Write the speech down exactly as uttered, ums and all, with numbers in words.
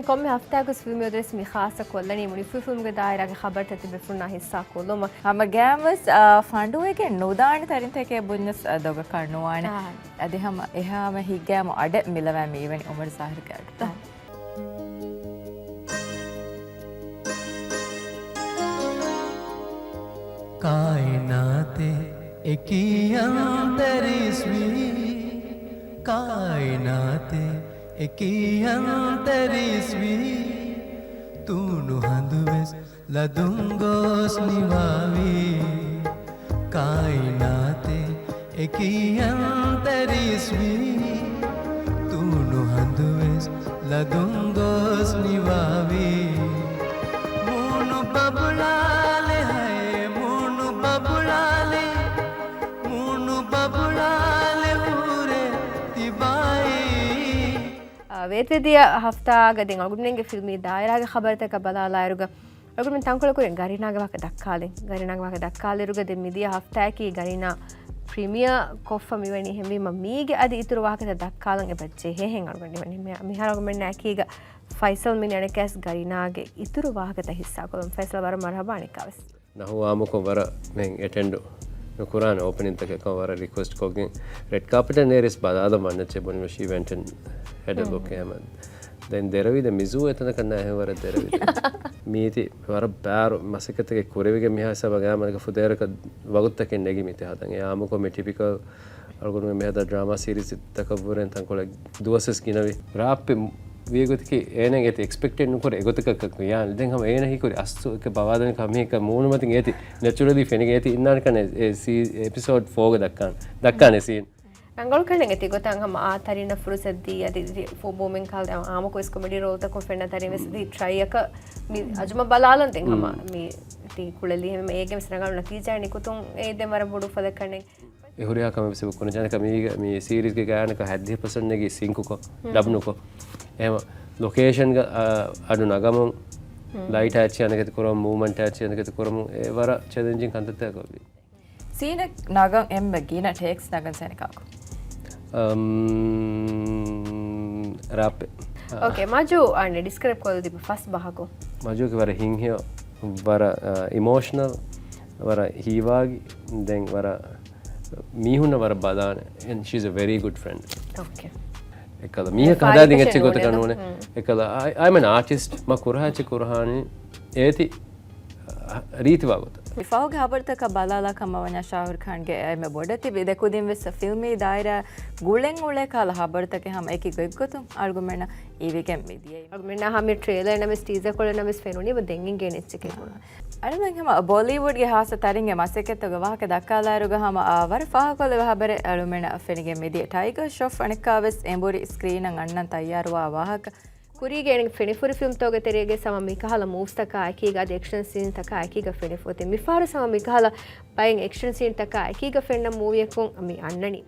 ކޮންމެ ހަފްތާއަކުސް ފިލްމު ދުވަސް މި ޚާއްޞަ ކޮށްލަނީ މުނިފު ފިލްމުގެ ދާއިރާގެ ޚަބަރުތައް ތިބޭފުޅުންނާ ހިއްސާ ކޮށްލުމަށް. ހަމަ ގައިމުވެސް، އާ، ފަނޑުވެގެން ނުދާނެ ތަރިންތަކެއް ބުންޏަސް، އާ، ދޮގަކަށް ނުވާނެ. އާ. އަދި ހަމަ އެހާމެ ހިތްގައިމު އަޑެއް މިލަވާ މިއިވެނީ އުމަރު ޒާހިރުގެ އަޑުތައް. އާ. ކާއިނާތެއް އެކީ އަންތަރީސްވީ، ކާއިނާތެއް އެކީ އަންތަރީސްވީ، ތޫނު ހަނދުވެސް ލަދުން ގޯސް ނިވާވީ. ކާއިނާތެއް އެކީ އަންތަރީސްވީ، ތޫނު ހަނދުވެސް ލަދުން ގޯސް ނިވާވީ. މޫނު ބަބުޅާލެ ހައެއް، މޫނު ބަބުޅާލެ، މޫނު ބަބުޅާލެ ހުރެ ތިބާއީ. އާ، ވޭތުވެދިޔަ ހަފްތާގަ ދެން އަޅުގަނޑުމެންގެ ފިލްމީ ދާއިރާގެ ޚަބަރުތަކަށް ބަލާލާއިރުގަ، އަޅުގަނޑުމެން ތަންކޮޅެއް ކުރިން ގަރީނާގެ ވާހަކަ ދައްކާލިން. ގަރީނާގެ ވާހަކަ ދައްކާލިއިރުގަ ދެން މިދިޔަ ހަފްތާއަކީ ގަރީނާ ޕްރީމިއާ ކޮށްފަ މިވަނީ. އެހެންވީމަ މީގެ އަދި އިތުރު ވާހަކަތައް ދައްކާލަން އެބަ ޖެހޭހެން އަޅުގަނޑު މި-، މިހާރު އަޅުގަނޑުމެންނާ އެކީގަ ފައިސަލް މި އަނެއްކާވެސް ގަރީނާގެ އިތުރު ވާހަކަތައް ހިއްސާކޮށްލަން. ފައިސަލް ވަރަށް މަރުހަބާ އަނެއްކާވެސް. ނަހު އާއްމުކޮށް ވަރަށް މިހެން އެޓެންޑު ނުކުރާނެ އޯޕަނިންތަކަށް ކަމަށް ވަރަށް ރިކުއެސްޓް ކޮށްގެން ރެޑް ކާޕެޓަށް ނޭރިސް ބަލާލަން ވަންނައްޗޭ ބުނިމަށީ އިވެންޓެއް ހެޑް އެ ލުކް އެހެމަ. ދެން ދެރަވީ ދެ މިޒޫ އެތަނަކަށް ނާ އެހެން ވަރަށް ދެރަވީ. މީތި ވަރަށް ބާރު މަސައްކަތެއް ކުރެވިގެން މިހާ ހިސާބަށް ގާމަނަކަ ފުދޭވަރަކަށް ވަގުތުތަކެއް ނެގި މިތި ހަދަން. އެ އާއްމުކޮށް މި ޓިޕިކަލް އަޅުގަނޑުމެން މިހަދާ ޑްރާމާ ސީރީޒްތަކަށްވުރެން ތަންކޮޅެއް ދުވަސްވެސް ގިނަވި. ރާއްޕެ ވިޔަގޮތަކީ އޭނަ އޭތި އެކްސްޕެކްޓެއް ނުކުރޭ އެގޮތަކަށް ކަކު. ޔާން ދެން ހަމަ އޭނަ ހީކުރި އަސްލު އެކަ ބަވާދަނިކަ މީހަކަށް މޫނުމަތިން އޭތި ނެޗުރަލީ ފެނިގެން އޭތި އިންނާނެ ކަން އެ، އެ ސީ-، އެޕިސޯޑް ފޯގަ ދައްކާނެ. ދައްކާނެ ސީން. ރަނގަޅު ކަންނެން އެތި ގޮތަށް ހަމަ އާ ތަރިންނަށް ފުރުސަތު ދީ އަދި ފޫ ބޫމިން ކާލް އާމުކޮށް ކޮމެޑީ ރޯލްތަކުން ފެންނަ ތަރިން ވެސް ދީ ޓްރައިއަކަށް މި އަޒުމަ ބަލާލަން ދެން ހަމަ މީ ތި ކުޅެލި ހެމ އޭގެ ވެސް ރަނގަޅު ނަތީޖާ ނިކުތުން އޭ ދެ މަރަށް ބޮޑު ފަލަކަންނެން. އެ ހުރިހާ ކަމެއް ވެސް ކުރަން ޖާނެ ކަމީގަ މި ސީރީޒްގެ ގާނަކަ ހައްދިހަ ޕަސެންޓް ނެގި ސިންކުކޮށް، ޑަބްނުކޮށް. އެހެމަ ލޮކޭޝަންގަ، އަ، އަޑު ނަގަމުން، ލައިޓާ އެއްޗެއް އަނެކެތި ކުރަމުން، މޫވްމަންޓާ އެއްޗެއް އަނެކެތި ކުރަމުން، އެ ވަރަށް ޗެލެންޖިން ކަންތައްތައް ކޮށްލި. ސީނެއް ނަގަން އެންމެ ގިނަ ޓޭކްސް ނަގަން ސޭނެ ކާކު؟ އަމް، ރާޕެ. އޯކޭ، މަޖޫ އަނެ ޑިސްކްރައިބް ކޮށްލަދީބަ ފަސް ބަހަކު. މަޖޫގެ ވަރަށް ހިތްހެޔޮ، ވަރަށް، އަ، އިމޯޝަނަލް، ވަރަށް ހީވާގި، ދެން ވަރަށް މީހުންނަށް ވަރަށް ބަލާނެ. And she is a very good friend. އޯކޭ. އެކަލަ މީހަކަށް ހަދާދިން އެއްޗެއް ގޮތަކަށް ނޫނެ. އެކަލަ، I, I'm an artist. މަ ކުރަހާ އެއްޗެއް ކުރަހާނީ އޭތި ރީތިވާ ގޮތަށް. މި ފަހުގެ ހަބަރުތަކަށް ބަލާލާ ކަމަށް ވަންޏާ ޝާހުރު ޚާންގެ އެންމެ ބޮޑަށް ތިބި ދެ ކުދިން ވެސް ފިލްމީ ދާއިރާ ގުޅެން އުޅޭ ކަހަލަ ހަބަރުތަކެއް ހަމަ އެކި ގޮތްގޮތުން އަޅުގަނޑުމެންނަށް އިވިގެން މިދިޔައީ. އަޅުގަނޑުމެންނަށް ހަމަ ޓްރޭލަރ ނަމަވެސް ޓީޒަރ ކޮޅެއް ނަމަވެސް ފެނުނީ އެބަ ދެން އިނގޭނެ އެއްޗެކޭ. އަޅުގަނޑު ހަމަ ބޮލީވުޑްގެ ހާއްސަ ތަރިންގެ މަސައްކަތުގެ ވާހަކަ ދައްކާލާއިރުގަ ހަމަ، އާ، ވަރަށް ފާހަގަކޮށްލެވޭ ހަބަރެއް އަޅުގަނޑުމެންނަށް ފެނިގެން މިދިޔަ. ޓައިގަރ ޝްރޮފް އަނެއްކާވެސް އެނބުރި ސްކްރީނަށް އަންނަން ތައްޔާރުވާ ވާހަކަ. ކުރީގެ އޭނަގެ ފެނިފުރި ފިލްމްތަކުގެ ތެރޭގައި ހަމަ މިކަހަލަ މޫވްސްތަކާ އެކީގަ އަދި އެކްޝަން ސީންތަކާ އެކީގަ ފެނިފޮތެއް. މިފަހަރު ހަމަ މިކަހަލަ ބައެއް އެކްޝަން ސީންތަކާ އެކީގަ ފެންނަ މޫވީއަކުން މި އަންނަނީ.